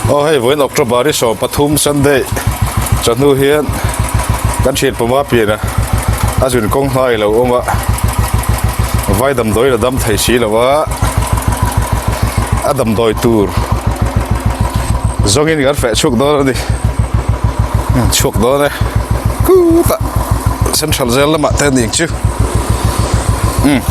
Aw hei vawiin October hi 13 Sunday chawhnu hian kan thian puma pian a a zun kawng hnai a lo awm a vai damdawi la dam thei si lo a a damdawi tur zawngin kan feh chhuak dawn a ni chhuak dawn e khutah central zel lamah te a ni ang chu umm.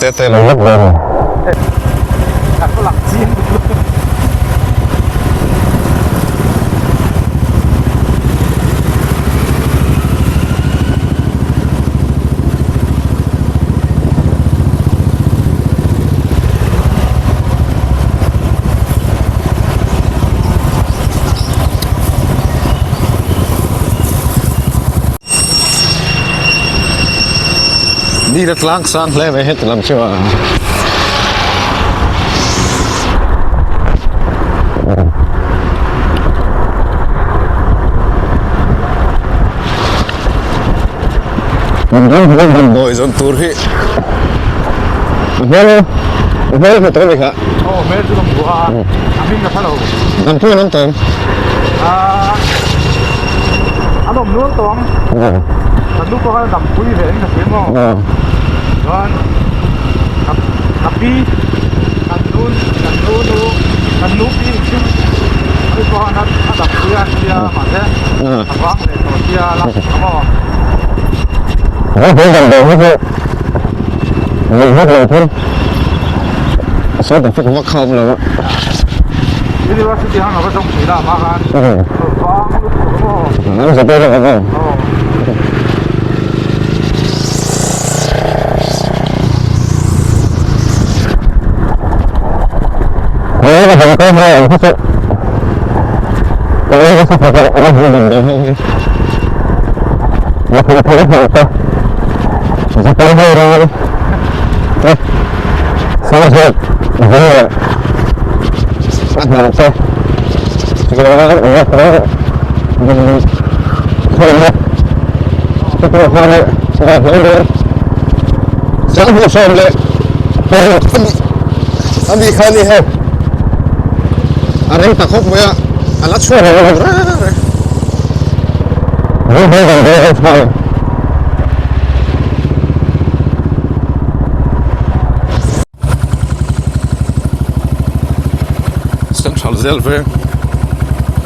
Te te lo lak ve Ni la tlang sang hle mai heti lam chu a. Damdawi zawn tur hi a hmel a hmel hmu tawh a ni kha. Aw hmel chu ka hmu a, a hming ka hre lo. Dam chu an awm tawh em? Aaa an awm nual tawh ang. Kan nu pawh khan a dam pui ve in ka hria maw. Chuan ka pi kan nu kan nu nu kan nu pi inchhung ani pawh khan a dam pui a an tia mahse a vang leh tawh sia la a maw. University hang a va zawng thei la mah khan vang lutuk a maw. Aw. Ami kha ni hei a reng ta khawp mai a a la chhuak lo reng reng. Central zel veng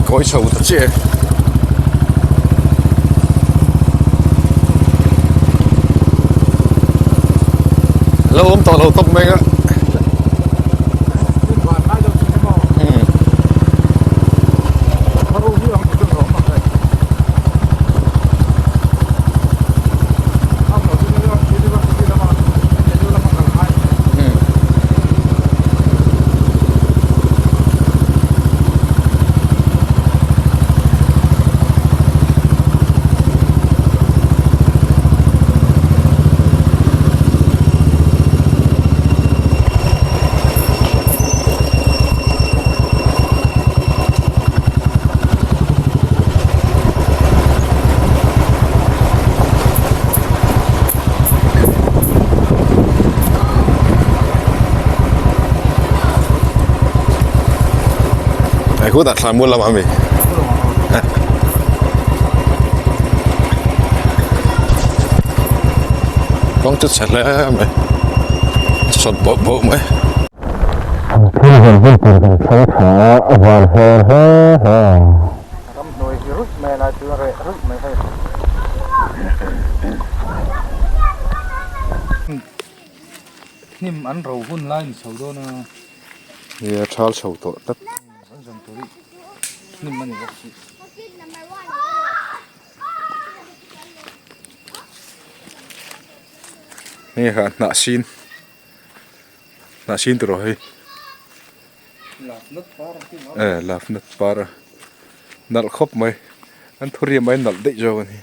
kawi chho ta chiah e. Lo awm tawh lo tawp mai a. Hei khutah thlan bul lamah ami kawng chu chhe hle mai sawt bawrh bawrh mai. Ramhnuai hi ruih mai a lai chu a reh ruih mai hei. Hnim an ro hun lai ni chho dawn a. Nia thal chho tawh tlat. An zawm tur hi hnim a ni bawk si. Hei kha hnah sin hnah sin tur aw hei. E lafnat par a nalh khawp mai an thuriam ai nalh daih zawk a ni.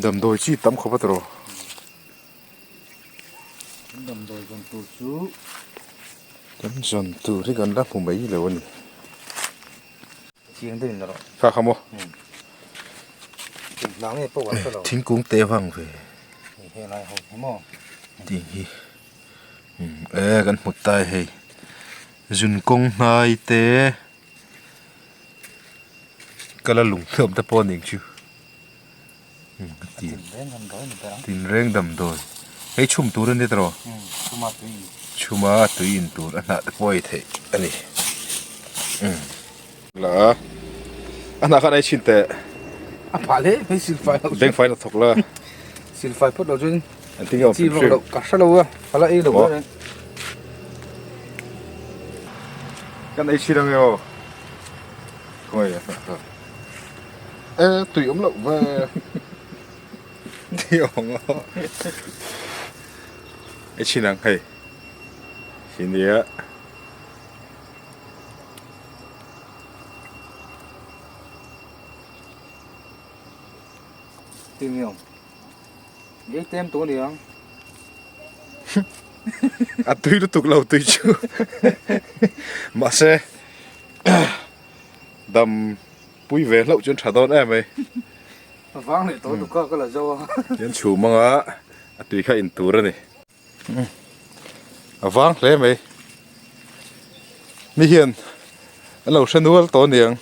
Damdawi chi tam khawp a tawh. Damdawi zawn tur chu. Kan zawn tur hi kan la hmu mai lo a ni. Chiang deuhin la rawh. Kha kha maw? Eng hna nge pawh kan hre lo. Thingkung te vang ve. Hei lai ho hi maw? Tih hi e kan hmu ta hei zun kawng hnai te kala lung hlawm te pawh a nih chu tinreng damdawi hei chhum tur a ni tawh chhuma tui in tur a hnah te pawh a ei theih a ni la a hnah khan a ei chhin teh a phah hle mai silfai loh beng fai la thawk la silfai phawt loh chuan an ti nge awm hrim hrim ka hre lo a ka la ei lo a kan ei chhin ang e aw khawi a hnah kha e tui awm loh ve tui awm a ei chhin ang hei hi nia. A tui lutuk lo tui chu mahse dam pui ve hlauh chuan tha dawn em mai hian chhum anga a tui kha in tur a ni. A vang hle mai mi hian an lo hre nual tawh aniang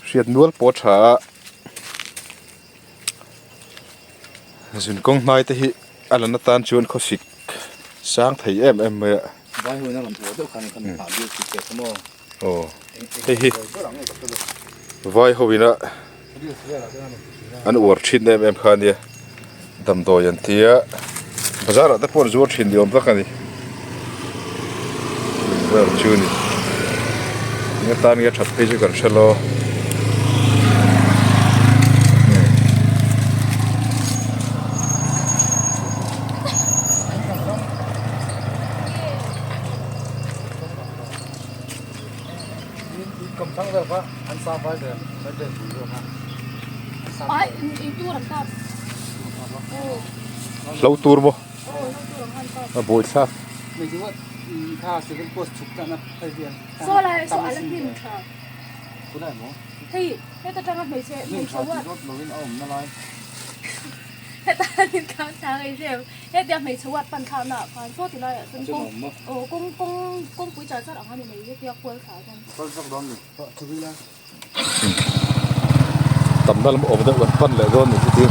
hriat nual pawh a tha a zun kawng hnai te hi a lan atan chuan khawsik sang thei em em mai a aw hei hi vai ho ina an uar thin em em kha ania damdawi an tia bazar ah te pawh an zuar thin ni awm tak ani vel chu ni eng atan nge a that phei chu kan hre lo. Hlo tur maw a buai thlak Hetia hmeichhe uat pan thlakna ah khan saw ti laiah chuan kawng aw kawng kawng kawngpui char char ang a ni mai hetia kual thla chuan. Tamna lam awm deuh kan pan leh dawn ni chuti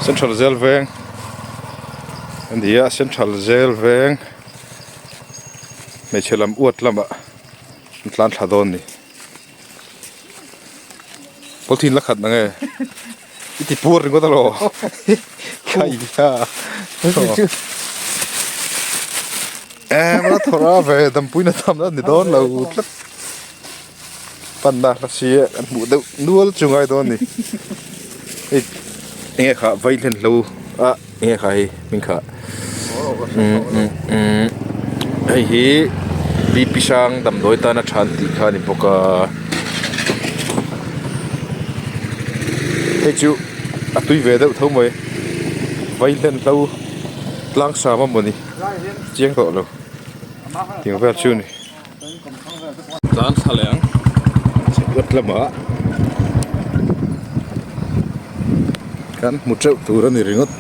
Central Jail veng a ni a Central Jail veng hmeichhe lam uat lamah an tlan thla dawn a ni. Pawlthin la khat na nge i ti pur ringawt alo khai a em la thawrh a ve dampui na tham na ni dawn lo tlat pan na hla si a kan hmuh deuh nual chu ngai dawn ni hei enge kha vai hlen hlo a enge kha hei hming kha hei hi bp hrang damdawi tana tha an tih kha a ni bawk a hei chu a tui ve deuh tho mai vai hlen hlo tlang sam a mawni chiang tawh lo tiang vel chu a ni. Tlan thla leh ang chhekawt lamah kan hmu teuh tur a ni ringawt.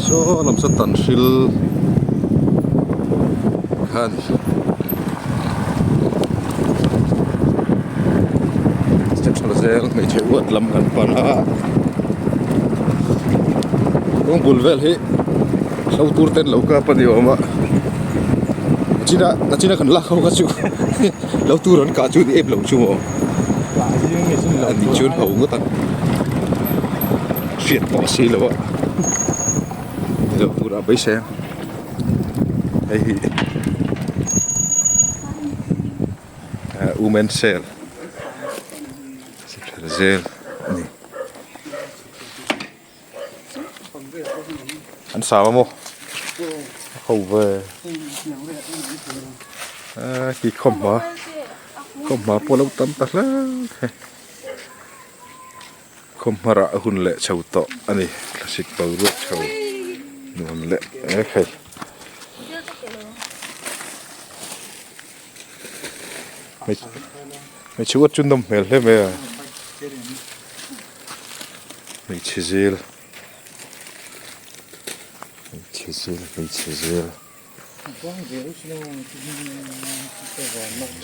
Saw lam saw tan hril kha a ni. Step chho zel hmeichhe uat lam kan pan a kawng bul vel hi hlo tur ten lo kap a ni awm a nachina nachina kan lak ho kha chu hlo tur an kah chu ni ep lo chu maw a nih chuan ho ngawt ang hriat pawh a si lo a hlo tur ah beisei ang hei hi. Women cell central jail a ni an sam a maw ho ve. A khi khawmhma khawmhma pawh a lo tam ta hle he khawmhma rah a hun leh chho tawh a ni thlasik boruak chho nuam leh mek hei. Hmeichhe uat chu nawm hmel hle mai a hmeichhe zel hmeichhe zel hmeichhe zel.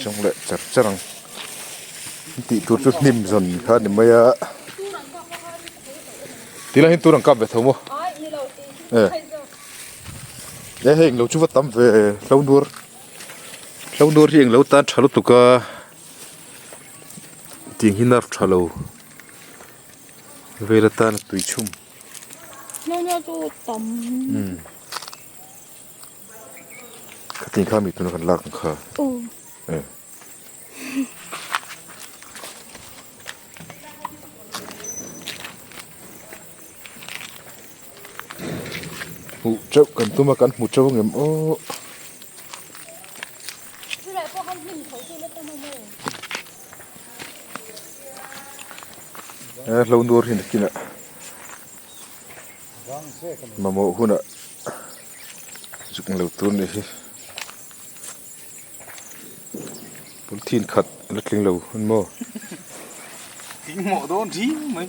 Zawng leh char char ang tih tur chu hnim zawn kha a ni mai a tilai hian tur an kap ve tho maw e e hei englo chu va tam ve hlo nuar hlo nuar hi englo tan tha lutuk a tiang hi nar tha lo vel atan a tui chhum. Khatin kha mi tuna kan lak ang kha. E. Hmuh teuh kan tum a kan hmu teuh angem aw. E hlo nuar hi nakinah. Mamawh hunah zuk lo tur nih hi polythene khat a la tling lo an maw. Tihmawh dawn ding mai.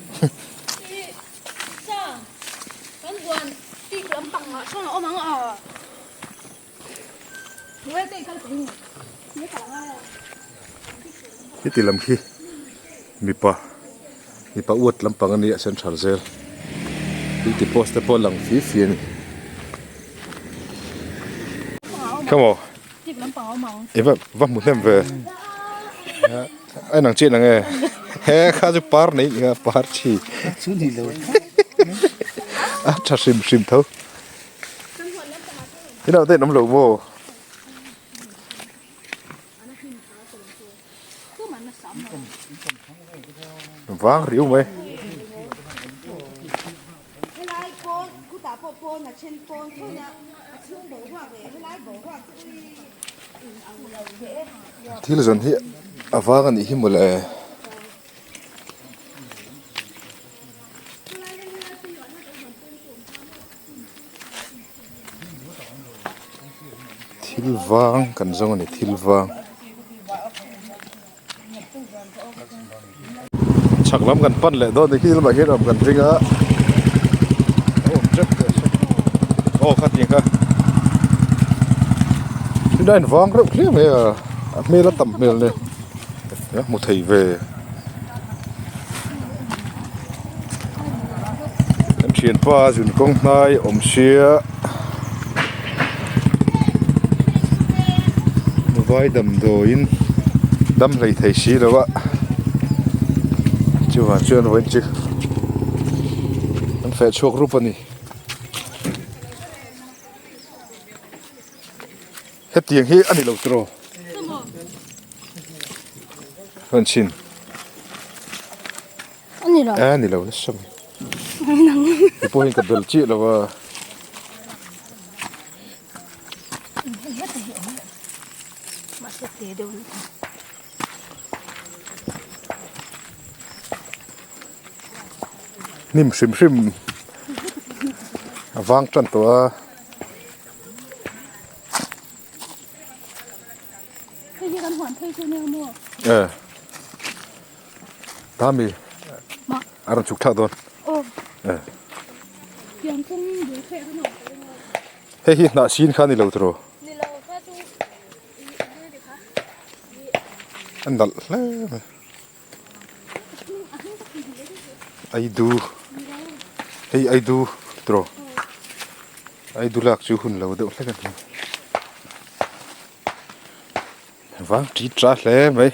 Heti lam khi mipa mipa uat lampang a nia central zel duty post te pawh a lang fii fii a ni khamaw i va va hmu hnem ve a inang chiah nang e he kha chu par nei ni kha par chi a tha hrim hrim tho. Ilo te in awm lo maw? Vang riu mai. Thil zawn hi a vang a nih hi mawle. Thil vang kan zawng a ni thil vang chhak lam kan pan leh dawn a ni khi lamah hian awm kan ring a awm tep teh se aw khatiang kha tunah in vang reuh hle mai a a hmel a tam hmel nen a hmu thei ve. Kan thianpa zun kawng hnai awm sia vai damdawiin dam hlei thei si lo a chuvang chuan vawiin chu an feh chhuak rup a ni. Hetiang hi a ni lo tiraw? Chuan chhin. A ni lo. A ni lo nasa mai. Ti pawh hian ka bel chiah lo a. Hnim hrim hrim a vang tan tawh a. E ta mi a rawn chhuk thlak dawn e hei hi hnah sin kha a ni lo tiraw a nalh hle mai Aidu hei aidu tiraw aidu lak chu hun lo deuh hlek a ni vang ṭi ṭa hle mai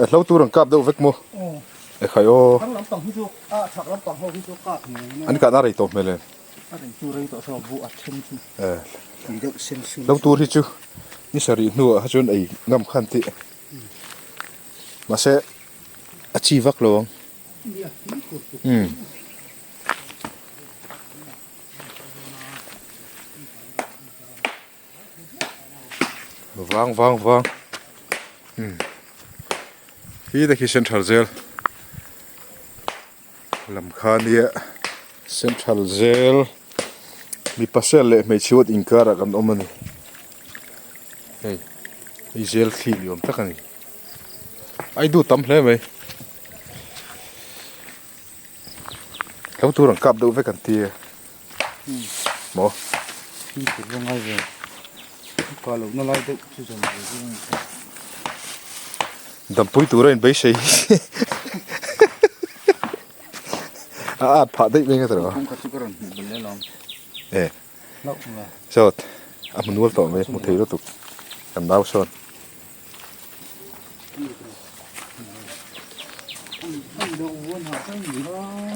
e hlo tur an kap deuh vek maw e khai aw an kahna rei tawh hmel em. Lo tur hi chu ni sarih hnuah kha chuan ei ngam khan tih mahse a chi vak lo ang umm. Vang vang vang umm khi te khi central jail lam kha ania central jail mipa sel leh hmeichhe awt inkarah kan awm a ni hei hei jail thli ni awm tak a ni a i duh tam hle mai hlo tur an kap deuh vek an ti a. Maw? Thil tur la ngai ve. Ka loh na lai deuh chu zawm ve deuh a ni ta. Dampui tura in beisei a at phah daih mai ka tawh. Kawng kha chu ka rawn hmuh belh alawm. E. Hlauh nge. Sawt a hmu nual tawh mai hmu thei lutuk kan nau sawn.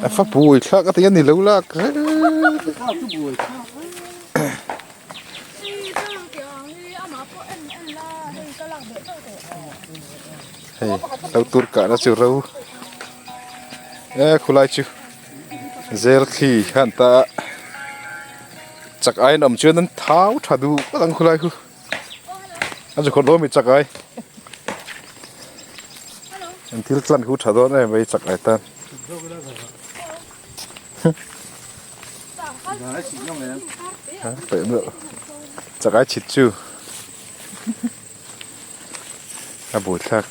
A fa buai thlak a ti a ni lo lak hei lo tur kahna chu ro e khulai chu zel thli khan ta chak aiin awm chuan an thau tha duh ngawt ang khulai khu. A zu khawt dawn mi chak ai. An thil tlan khu tha dawn em mai chak ai tan. Peih meuh. Chak ai chhit chu. A buai thlak.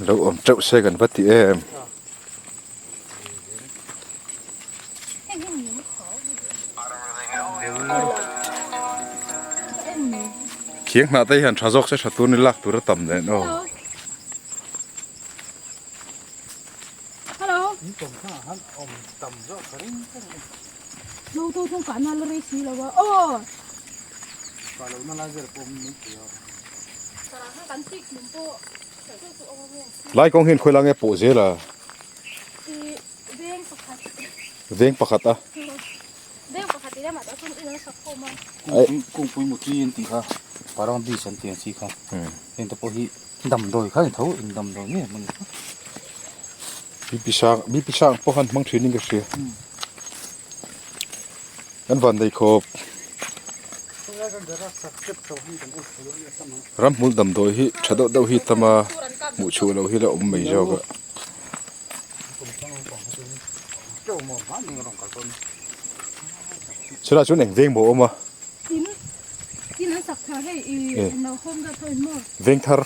Lo awm teuh se kan va ti em. Khiang hnah te hian tha zawk se tha tur ni lak tur a tam nen aw. Hello. Lo to thung ka na la rei si lo a. Aw. Ka lo na lai vel pawh mai thei a. Kan tik min pawh. Lai kawng hian khawi lai nge pawh zel a? Veng pakhat. Veng pakhat a. Veng pakhat i lamah tah chuan in an sak khawm a. Kungpui mutli an tih kha Parang beach an tih ang chi kha. Heng te pawh hi Damdawi kha ni tho, eng damdawi nge maw ni kha? BP sang, BP sang pawh khan hmang thin in ka hria. Kan van nei khawp. Ramhmul damdawi hi tha deuh deuh hi tam a, hmuh chhuah loh hi la awm mai zawk a. Chulaiah chuan eng veng maw a awm a? In in an sak thar hei i no home deuh tho in maw? Veng thar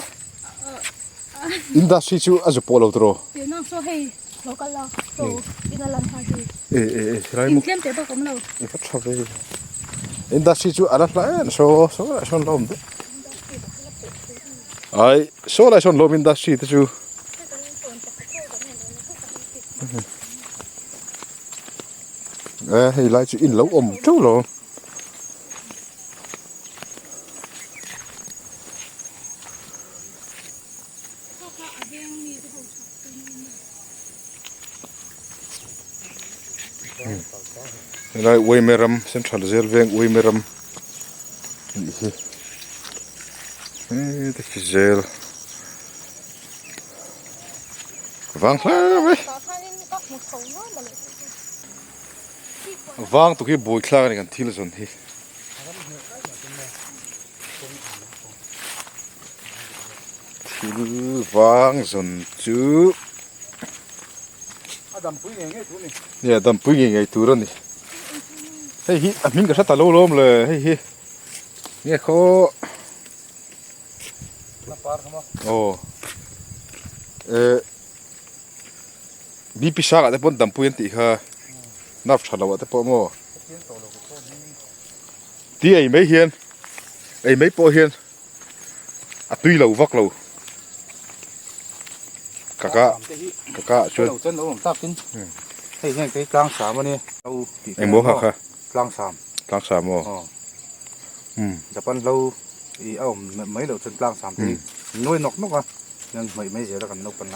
industry chu a zu pawh lo tawh. Tih nang saw hei lo kal la saw in a lan thar hi. E e e helai maw? In tlem teh bak awm lo. I va tha ve. Industry chu a la hla em saw saw lai sawn la awm deuh. Ai saw lai sawn lawm industry te chu. E hei lai chu in lo awm teuh lo. Helai uaime ram central zel veng uaime ram tih hi heti khi zel vang hle mai. Vang tuk hi buaithlak a ni kan thil zawn hi. Thil vang zawn chu Nia dampui ngei ngei tur a ni. Hei hi a hming ka hre ta lo lawm le hei hi nge khaw aw eh. BP sang ah te pawn dampui an tih kha nerve tha lo ah te pawh maw ti ei mai hian ei mai pawh hian a tui lo vak lo ka ka ka ka ah chuan engmaw kha kha tlangsam aw Japan hlo i a awm mai loh chuan tlangsam te hi nuai nawk nawk a.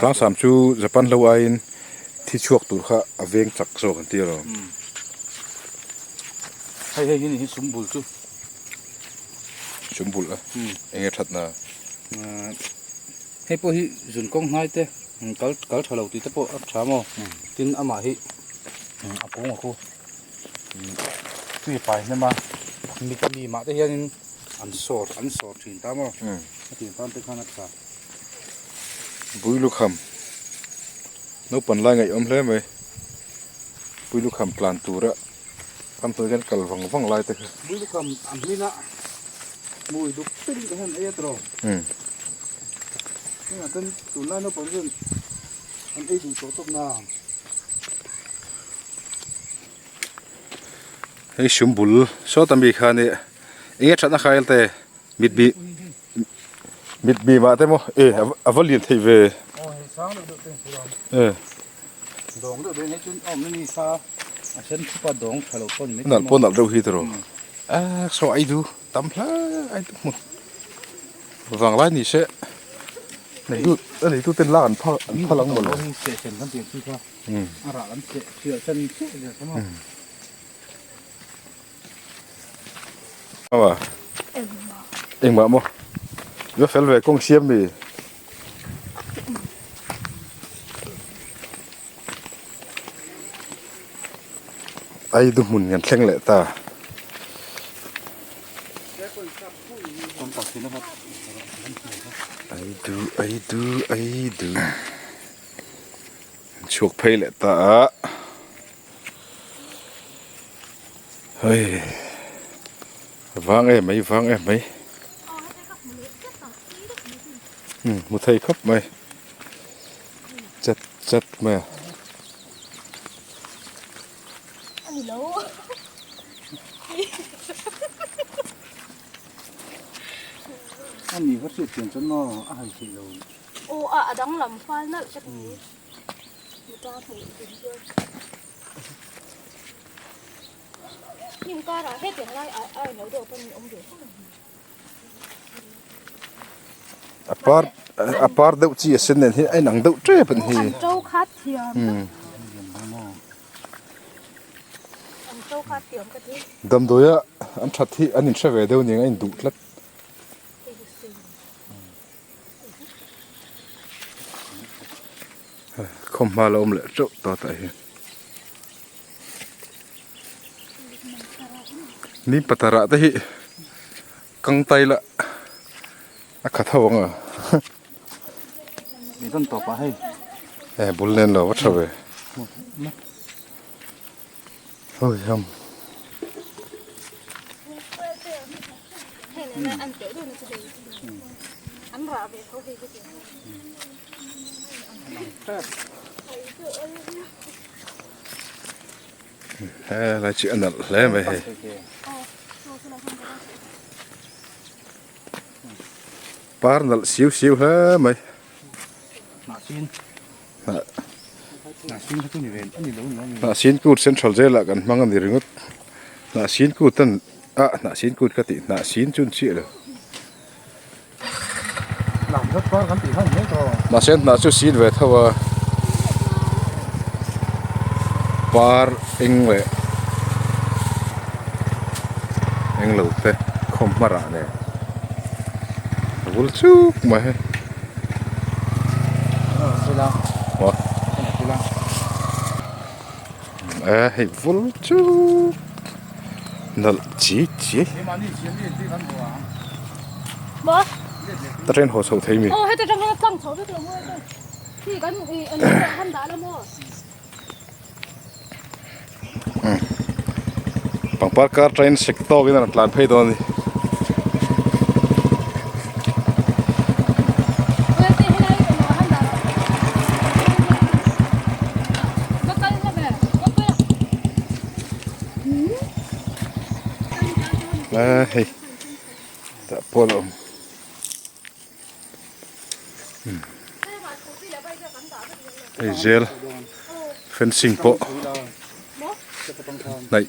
Tlangsam chu Japan hlo aiin thi chhuak tur kha a veng chak zawk an ti alawm. Hei hei hi ni hi sumbul chu. Sumbul a enge that na. Hei pawh hi zun kawng hnai te kal kal tha lo tih te pawh a tha maw tin amah hi a kung a khu tui pai hnem a mit mi mah te hianin an sawr an sawr thin ta maw a tih tan te khan a tha. Builukham naupang lai ngaihawm hle mai Builukham tlan tura Kan hnuai hian kal vang vang lai te kha. Builukham a hmin a hmui duk peng te hian ei a tawh. Hengah chuan tunlai naupang chuan an ei duh tawh tawp na. Hei sum bul sawt ami kha nia enge thatna kha elte mit bi mit bi mah te maw e a va lian thei ve. Aw hei sang deuh deuh te an sawi a. E. Dawng deuh deuh hei chuan a awmna ni sa a sen thup a dawng tha lo pawh ni mai Nalh pawh nalh deuh hi tiraw. A saw ai du tam hle ai du hmun vanglai ni se nei tu a nei tu ten lak an phal an phal ang mawle. Hei seh sen kan tih ang chi kha a rah kan seh fiah sen chiah zia kha maw. Awa engmah maw va fel ve kawng siam mi. Ai du hmun kan thleng leh ta. Ai du ai du ai du chhuak phei leh ta a. Hei vang em mai vang em mai umm hmu thei khawp mai chat chat mai a. A par a par deuh chi a sen nen hian a inang deuh tep a ni hi. Damdawi a an that hi an inhre ve deuh aniang a induh tlat. Khawmhma la awm leh teuh ta tah hian. Ni pathar ah te hi kang tai la a khat ho ang a. Ni dawn tawp ah hei. E bul nen lo va tha ve. Oi ham. He lai chu a nalh hle mai hei. Par nalh siu siu hle mai. Hnahsin kut central jail ah kan hmang a ni ringawt. Hnahsin kut an ah hnahsin kut ka tih hnahsin chu an chiah lo. Mahse hnah chu sin ve tho a par eng leh eng lo te khawm hma rah nen a vul chuk mai hei e hei vul chuk. Nalh chi chi. Ta train haw chho thei mi. Pangpar kar train sek tawk in a rawn tlan phei dawn a ni. A hei tah pawh a awm hei zel fencing pawh hnaih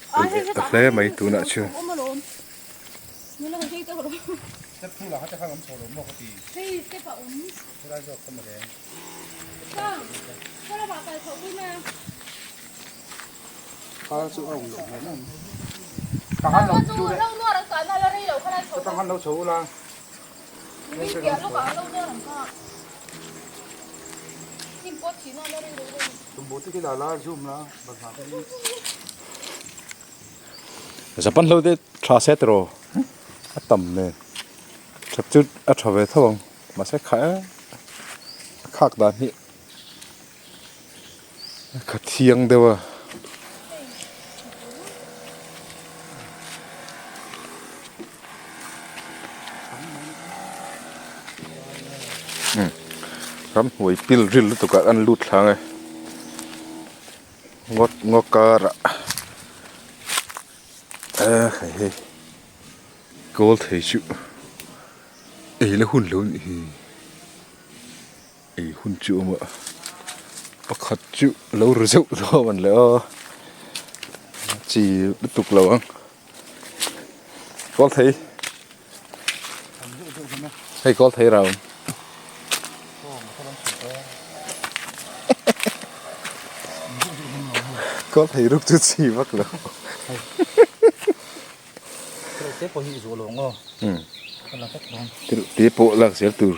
ta hle mai tunah chuan. Tanghan lo chu tanghan lo chho ula. Tumbu te khi la la zoom la balhla te hi. Japan hlo te tha se tiraw a tam nen that chu a tha ve tho ang mahse kha e a khak dan hi a kha thiang deuh a. Ramhnuai pil ril lutuk ah an lut thlang e ngawt ngaw karah eh hei hei kawl thei chu ei la hun lo nih hi ei hun chu a awm a pakhat chu lo ri zeuh zeuh a man le aw chi lutuk lo ang kawl thei. Hei kawl thei rau. Kawl thei ruk chu chi vak lo. Te pawh hi zuah lo ang aw. Te pawh lak zel tur.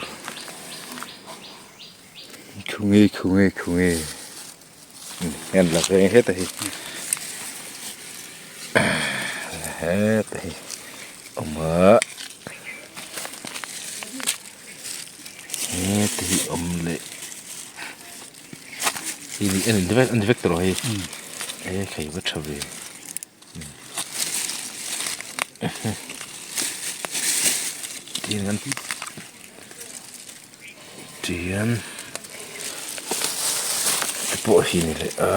Khungi khungi khungi. Hian la veng heta hi heta hi awm a heta hi awm leh hi ni a ni vek a ni vek tawh hei e khai va tha ve tin kan Tihian te pawh hi ni leh a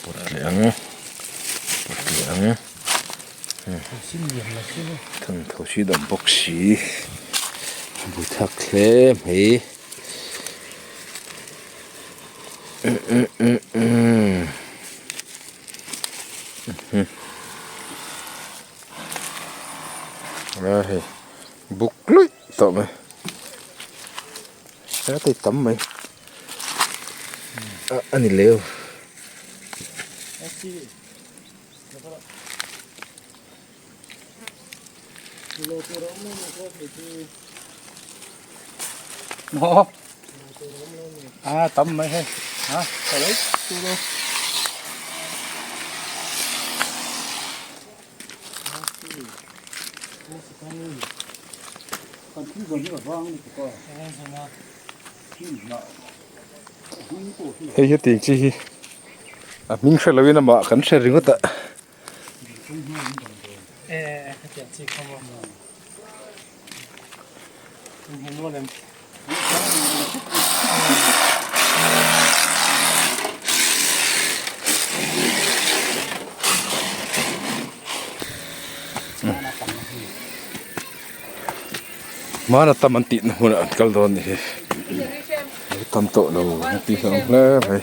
pawt leh ang pawt leh ang thantho hi dam bawk si bui thak hle mai a hei buk luih. Tawh mai heta tam mai a ni leu. A tam mai hei a ka lo tu lo. Hei hetiang chi hi a hming hre loin amah kan hre ringawt a. Hmana tam an tihna hmunah an kal dawn a ni hi lo tam tawh lo an tih hlawm hle mai.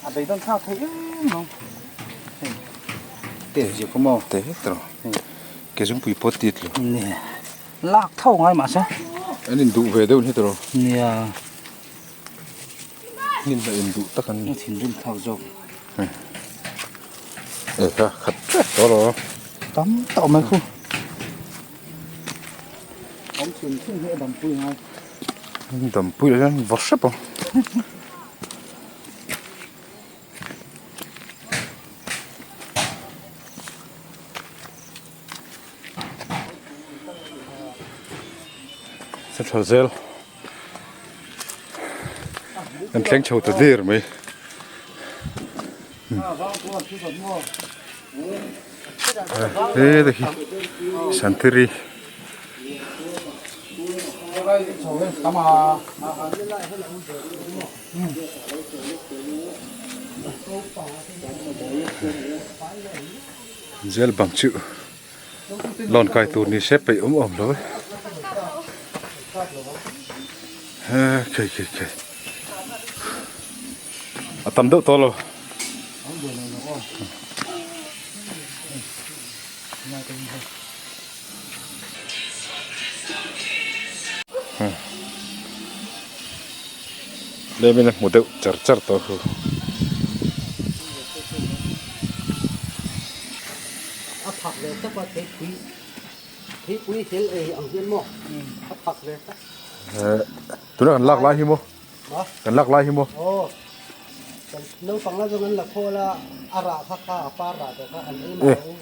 A beidawn thlak thei em ang hei te zia kawm aw te het rawh ke zungpui pawt tit lo nia lak tho ngai mahse an in duh ve deuh ni tawh nia hnim a in duh tak an ni thinrim thlak zawk e kha khat tep tawh rawh tam tawh mai khu awm chhun chhun hi a dampui ngai dampui ah hian va hrep ang Central zel kan thleng chho ta der mai. He te hi Santiri Zel bang chu lawn kai tur ni se peih awm awm lo e. Khei khei khei. A tam deuh tawh lo. Tlemin a hmu deuh char char tawh a hu. A phak ve tawp a theipui theipui hel ei ang hian maw a phak ve tawp. Tuna kan lak lai hi maw? Kan lak lai hi maw? Aw kan naupang la zawng an la khawl a a rah kha kha a par rah tawh kha an ei mah lo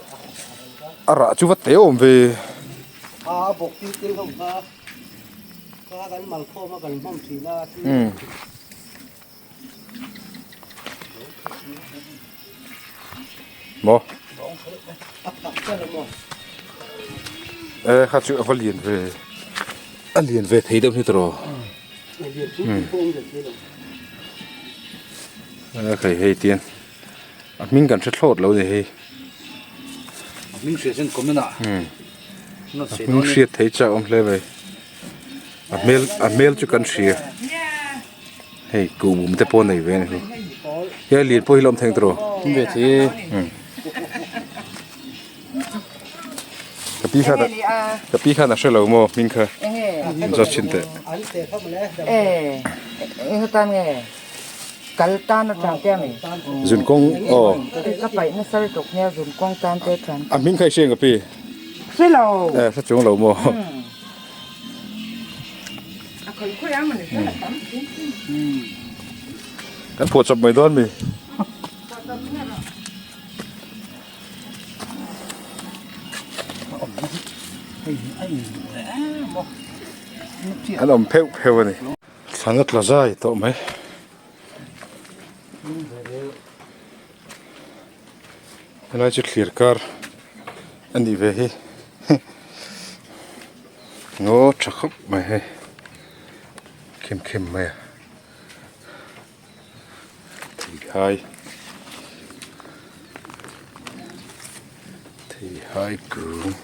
a rah chu va te awm ve. A a bawk til til ho kha kha kan mal khawm a kan hmawm thin a Maw? A phak chiah lo maw? E kha chu a va lian ve a lian ve thei deuh hi tawh a khai hei tian a hming kan hre thlawt lo ni hei a hming hriat chuan comment ah a hming hriat thei chak awm hle mai a hmel a hmel chu kan hria. Hei kuhmum te pawh nei ve a ni hi he lian pawh hi la awm thei ang tiraw ve thei e ka pi khan ka pi khan a hre lo maw hming kha zawt chhin teh e eng atan nge kal tan atang te ami zun kawng aw ka paih nasa lutuk nia zun kawng tan te chuan a hming kha i hria ang ka pi hre lo e hre chuang lo maw. Kan phuah chawp mai dawn mi. An awm pheuh pheuh a ni. Thlan a tla zai tawh mai. Helai chu thlir kar a nih ve hi ngaw tha khawp mai hei khem khem mai a theihai theihai kung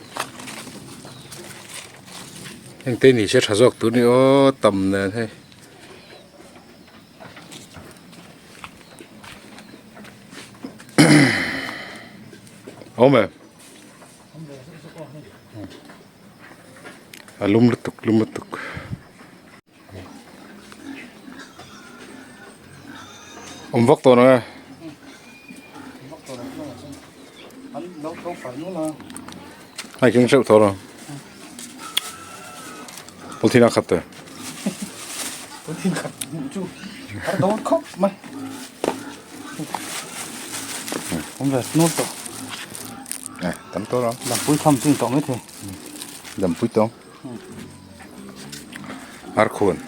heng te ni se tha zawk tur a ni aw tam nen hei. Awm em? A lum lutuk lum lutuk. Awm vak tawh nang e. Ai keng hreuh tawh lo. Polythene a khat te. Polythene khat chu har dawn khawp mai. Awm ve nual tawh. Eh, tam tawh lo. Dampui tham chu ni tawh mai thei. Dampui tawng. Arkhuan.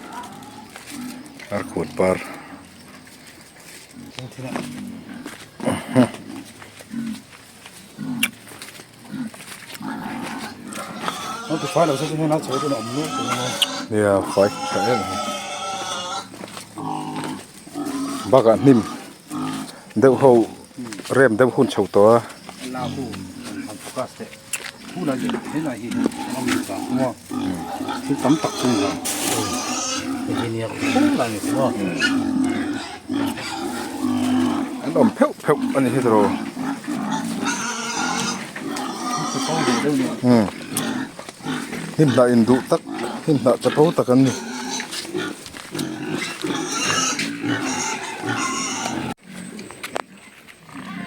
Arkhuan par. Nia fai tha em bakah hnim deuh ho rem deuh hun chho tawh a. An awm pheuh pheuh a ni hi tawh. Hnim hnah in duh tak hnim hnah chapo tak an ni.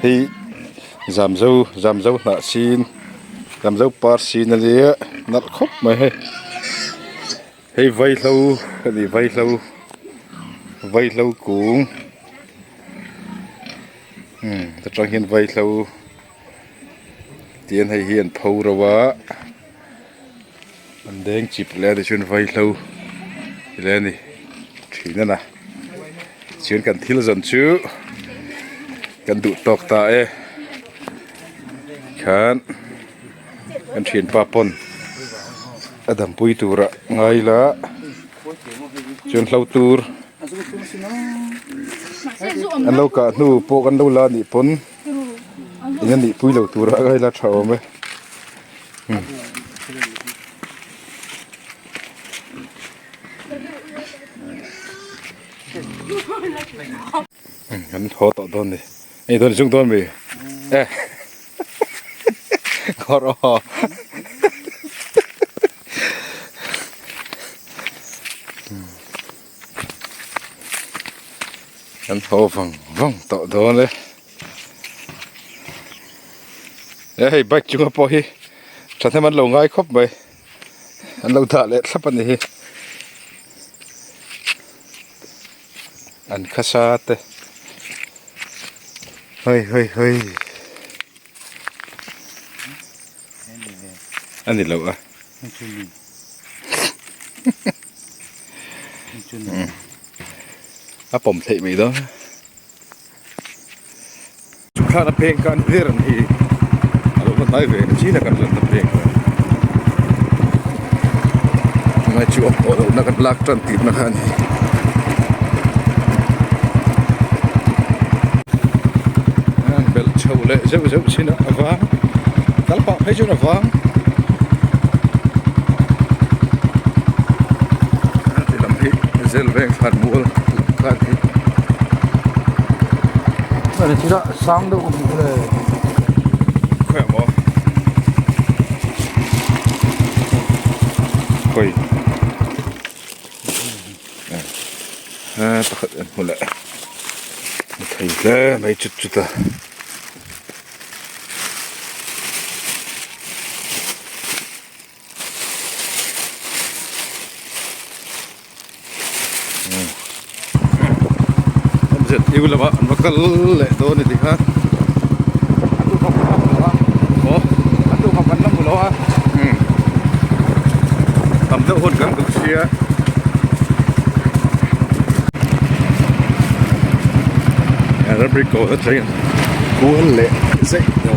Hei zamzo zamzo hnah sin zamzo par sin a nia nalh khawp mai hei. Hei vaihlo a ni vaihlo vaihlo kung umm ta tang hian vaihlo tihian hei hi an pho ro a an deng chip leh a tichuan vaihlo ti leh a ni thin a na chuan kan thil zawn chu kan duh tawk ta e khan. Kan thianpa pawn a dampui tura ngai la chuan hlo tur an lo kah hnu pawh kan lo la nih pawn eng a nih pui lo tura ngai la tha awm e. Kan haw tawh dawn ni. Ei dawn chung dawn mi. Eh. Khawr aw. Kan haw vang vang tawh dawn e. E hei bike chunga pawh hi thahnem an lo ngai khawp mai. An lo dah leh thlap a ni hi. An khasa te. Hei hei hei. A ni lo a. A pawm theih mai dawn. Chhukthlan a pheng khan hlir an hi a lo va hnai ve ni chin a kan lan na pheng kha. Tunlai chu awm tawh lohna kan lak tan tihna kha a ni. An belh chho leh zeuh zeuh chin a a vang kal pah phei chuan a vang. Ti lam hi zel veng thlan mual khan hi. Ani chila sang deuh awm le. Khawi maw? Khawi. Pakhat an hmu leh. Thei hle mai chut chut a. ZU lamah an va kal leh dawn a ni kha. A tu khawp kan la hmu lo a. Aw. A tu khawp kan la hmu lo a. Tam deuh hun kan duh sia. Arabic ko a train kual leh zeih lo.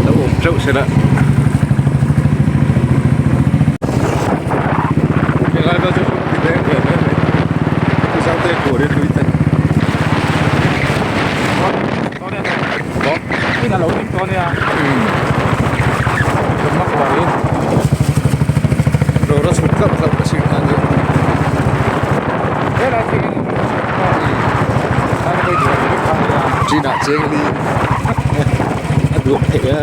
Lo awm teuh se la. Helai vel chu ti leng ve mai mai. Chu zau te tur hi hlui te. In a lo ding tawh ania. Thutna kual in. Rora chhuk tlauh tlauh ka chhing khan chu. Helai thing in Chin ah cheng ani. A duak thei a.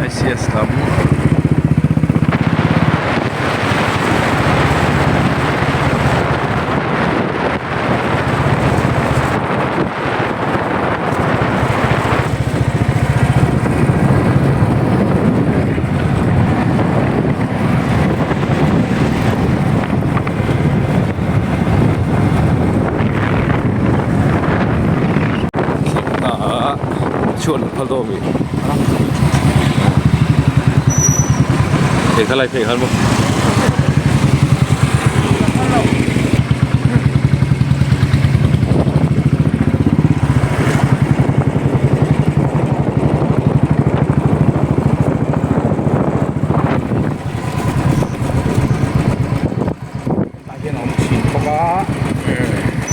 ICS lam Thlawhna chhuan phal dawn mi thei lai phei khan maw.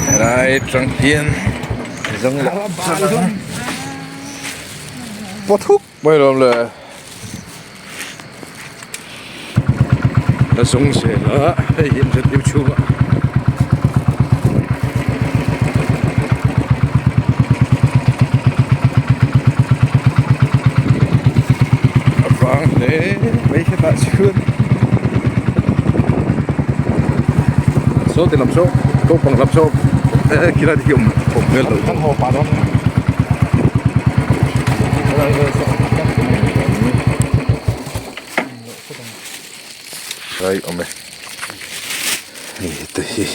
Helai tang hian zawng leh pawt huk mai lawm le. La zawng zel a hei hi an rin chhung a. A vang hle mai hetah chuan saw ti lam saw naupang lam saw khilai te hi awm awm hmel lo. Kan haw pah dawn. Lai awm e hei te hi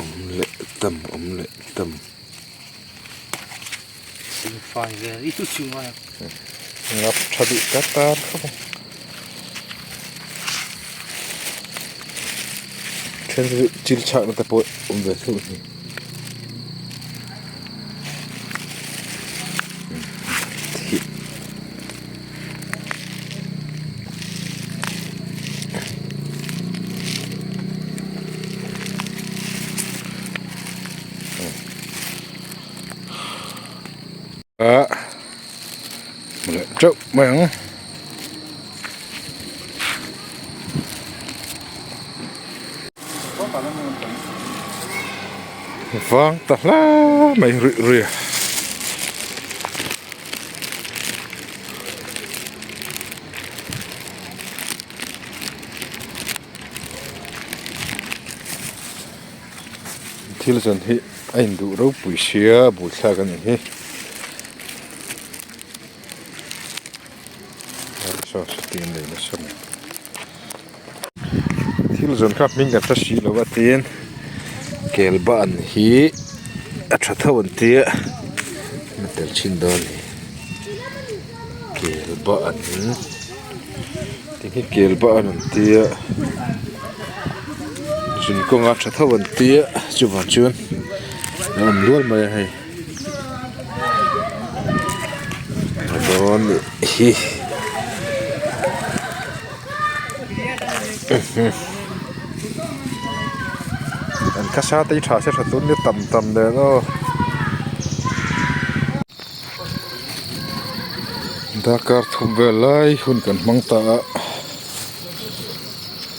awm leh tam awm leh tam. Ngap tha duh tar tar khawp ang then chu chil chhakna te pawh awm ve theuh a ni. teuh mai ang. Vang ta hla mai ruih ruih a. Thil zawn hi a induh ropui sia buaithlak a nih hi. Saw saw te an nei nasa mai. Thil zawn kha hming kan hre si lo a tin kel ban hi a tha tho an tia a tel chhin dawn a ni kel ban ti hi kel ban an tia zun kawnga tha tho an tia chuvang chuan a awm nual mai a hei. A dawn nih hi an khasa te hi tha se tha tun nia tam tam nen aw darkar thum vel lai hun kan hmang ta a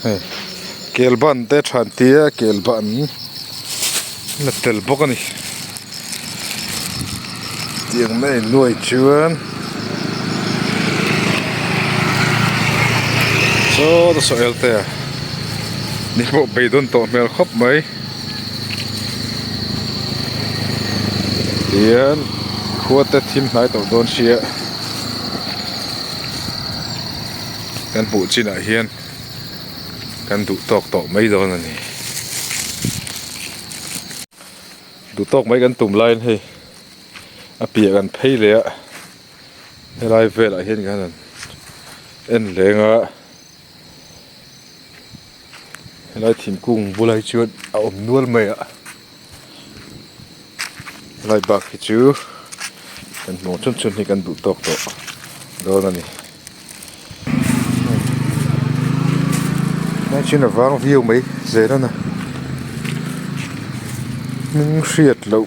hei kel ban te tha an tia kel ban la tel bawk a ni tiang na innuai chuan saw ta saw el te a ni pawh beidawn tawh hmel khawp mai tihian khua te thim hnai tawh dawn sia kan hmuh chinah hian. Kan duh tawk tawh mai dawn a ni. Duh tawk mai kan tum laiin hei a piah kan phei leh a helai velah hian kan han en leng a helai thingkung bulah hi chuan a awm nual mai a helai bak hi chu kan hmuh chhun chhun hi kan duh tawk tawh dawn a ni. Tlai chin a vang viau mai zel a na hming hriat loh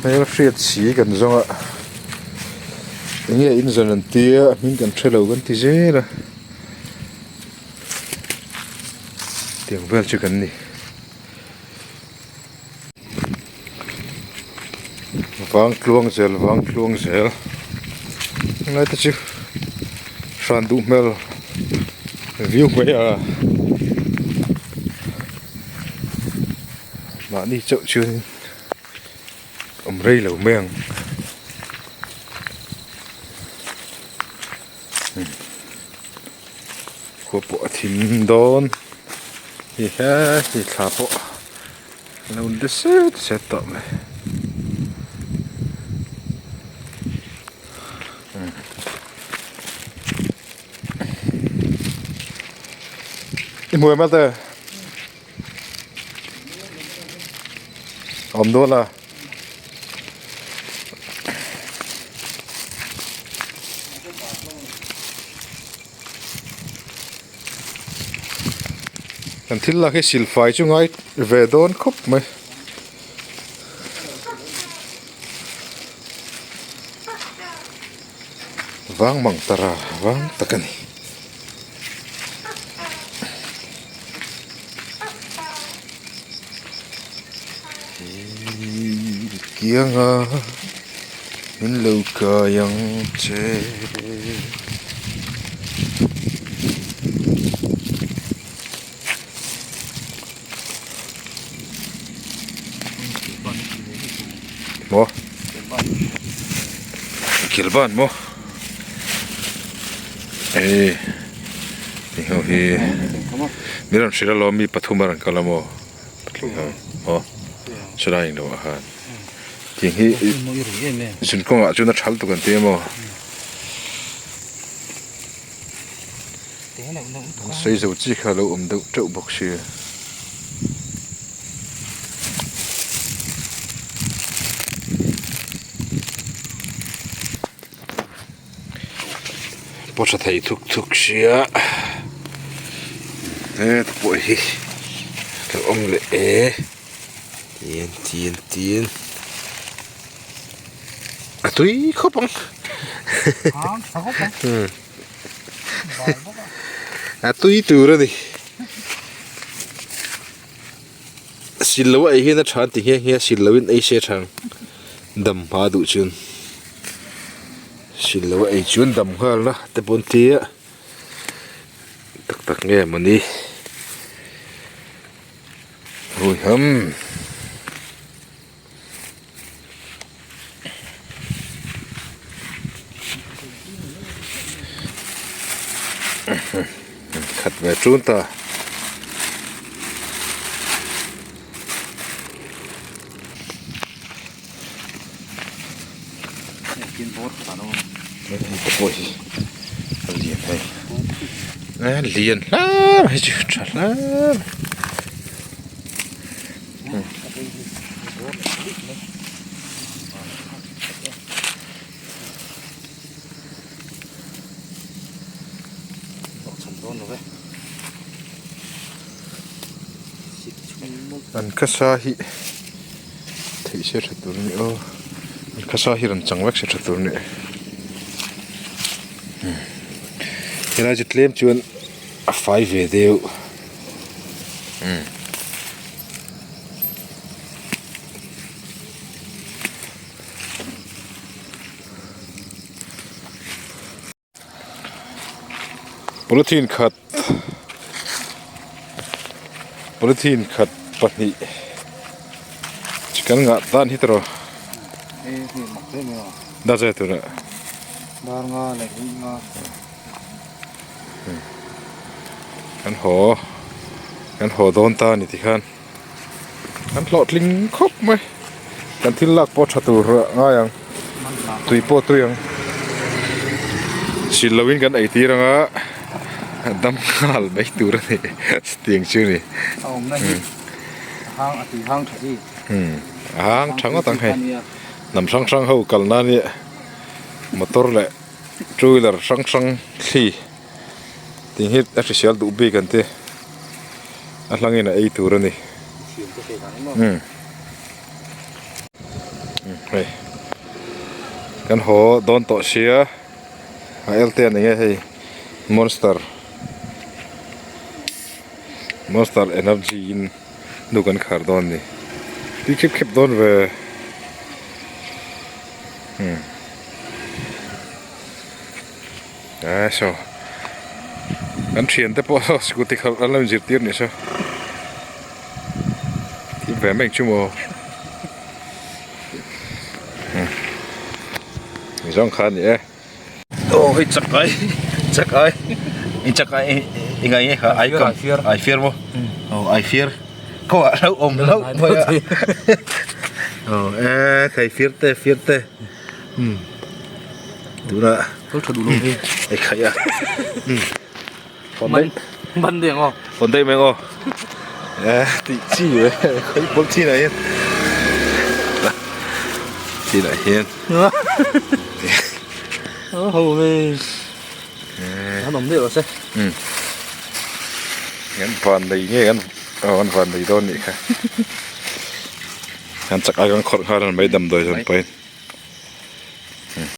hmel hriat si kan zawng a enge in zawn an tia hming kan hre lo kan ti zel a tiang vel chu kan ni. Vang tluang zel vang tluang zel helai te chu hran duh hmel viau mai a mahni chauh chuan awm rei lo mai ang. Khua pawh a thim dawn hi he hi thla pawh a lo de set set tawh mai. I hmu em ate? Awm dawn a. Kan thil lak hi silfai chu ngai ve dawn khawp mai. Vang mang tara vang tak a ni. Kianga min lo kai ang che. Maw Kilban maw Hei hei ho hi min rawn hrilh alawm mi pathum a rawn kal a maw patling ho aw chulai englo ah khan tiang hi zun kawngah chuan a thal tuk an ti a maw. Sawi zo chi kha a lo awm deuh teuh bawk sia. Pawh tha thei thuk thuk sia heta pawh hi a lo awm leh e tin tin tin a tui khawp ang. A tui tur a ni. Sil lo a ei hian a tha an ti nghe nghe a, sil loin ei se tha ang. Dam hma duh chuan sil lo a ei chuan dam nghal na te pawh an ti a, tak tak nge mawni. Huiham. Khat ve ṭun ta. Hei te pawh hi a lian hei a lian hle mai chu tha hle mai. An khasa hi theih se tha tur a ni aw an khasa hi rawn chang vek se tha tur a ni helai chu tlem chuan a fai ve deuh. Polythene khat polythene khat pahnih chi kan ngah tan hi tawh dar zai tur ah kan haw kan haw dawn ta a ni tikhan kan hlawhtling khawp mai kan thil lak pawh tha tur a ngai ang tui pawh tui ang sil loin kan ei tir anga dam nghal mai tur a ni tiang chu a ni a hang tha ngawt ang hei hnam hrang hrang ho kalna ania motor leh two wheeler hrang hrang thli tih hi a hrisel duh bik an ti a hlangin a ei tur a ni umm hei kan haw dawn tawh sia a el te a ni nge hei monster monster energy in nu kan khar dawn a ni tui khep khep dawn ve umm. Eh saw kan thian te pawh saw scooty khalh an lo inzirtir nih saw thim ve mai ang chu maw ni zawng kha a ni e aw hei chak ai chak ai i chak ai i ngai nge kha ai kam ai fiar maw aw ai fiar kawng ah hlauh awm hlauh mai a aw e khai fiar te fiar te. Umm tunah Kal tha duh lo hi ei khaih a umm hawn daih man daih ang aw hawn daih mai ang aw eh tih chi ve khawi pawl chinah hian chinah hian a ho ve an awm daih rawh se umm kan van nei nge kan aw an van nei dawn nih kha kan chak ai kan khawrh nghal a ni mai damdawi zawn pawhin.